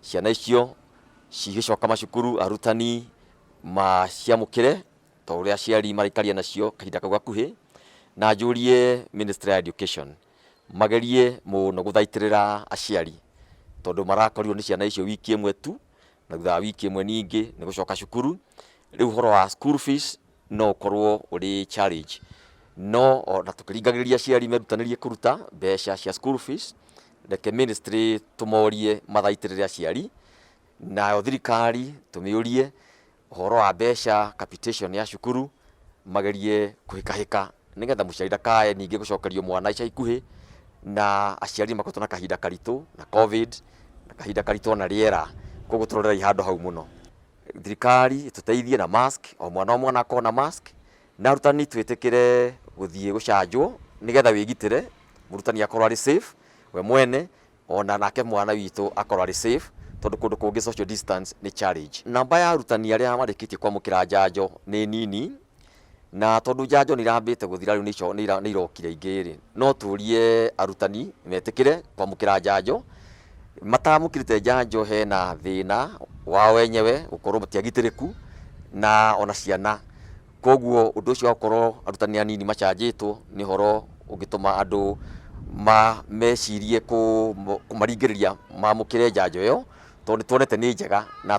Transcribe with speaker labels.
Speaker 1: Ciana icio cigĩcoka macukuru, arutani maciamũkĩre ta ũrĩa aciari maraikaria nacio kahinda kau gakuhĩ. Na njũrie Ministry ya Education magerie mũno gũthaitĩrĩra aciari, tondũ marakorirwo nĩ ciana icio wiki ĩmwe tu, na thutha wa wiki ĩmwe ningĩ nĩ gũcoka cukuru. Rĩu ũhoro wa school fees no ũkorwo ũrĩ challenge, no ona tũkĩringagĩrĩria aciari merutanĩrie kũruta mbeca cia school fees, reke ministry tũmorie mathaitĩrĩre aciari, nayo thirikari tũmĩũrie ũhoro wa mbeca capitation ya cukuru, magerie kũhĩkahĩka nĩgetha mũciari ndakae ningĩ gũcokerio mwana ica ikuhĩ. Na aciari makoretwo na kahinda karitũ na COVID na kahinda karitũ ona rĩera, koguo tũrorerei handũ hau mũno. Thirikari ĩtũteithie na mask, o mwana o mwana akorwo na mask, na arutani twĩtĩkĩre gũthiĩ gũcanjwo nĩgetha wĩgitĩre, mũrutani akorwo arĩ safe we mwene, ona nake mwana witũ akorwo arĩ safe, tondũ kũndũ kũngĩ social distance nĩ challenge. Namba ya arutani arĩa marĩkĩtie kwamũkĩra njanjo nĩ nini, na tondũ njanjo nĩ irambĩte gũthira rĩu nĩ irokire ingĩ rĩ, no tũrie arutani metĩkĩre kwamũkĩra njanjo. Matamũkĩrĩte njanjo hena thĩna wao wenyewe gũkorwo matiagitĩrĩku na ona ciana. Koguo ũndũ ũcio wa gũkorwo arutani anini macanjĩtwo nĩ ũhoro ũngĩtũma andũ mecirie kũmaringĩrĩria mamũkĩre njanjo ĩyo, tondũ nĩ tuonete nĩ njega na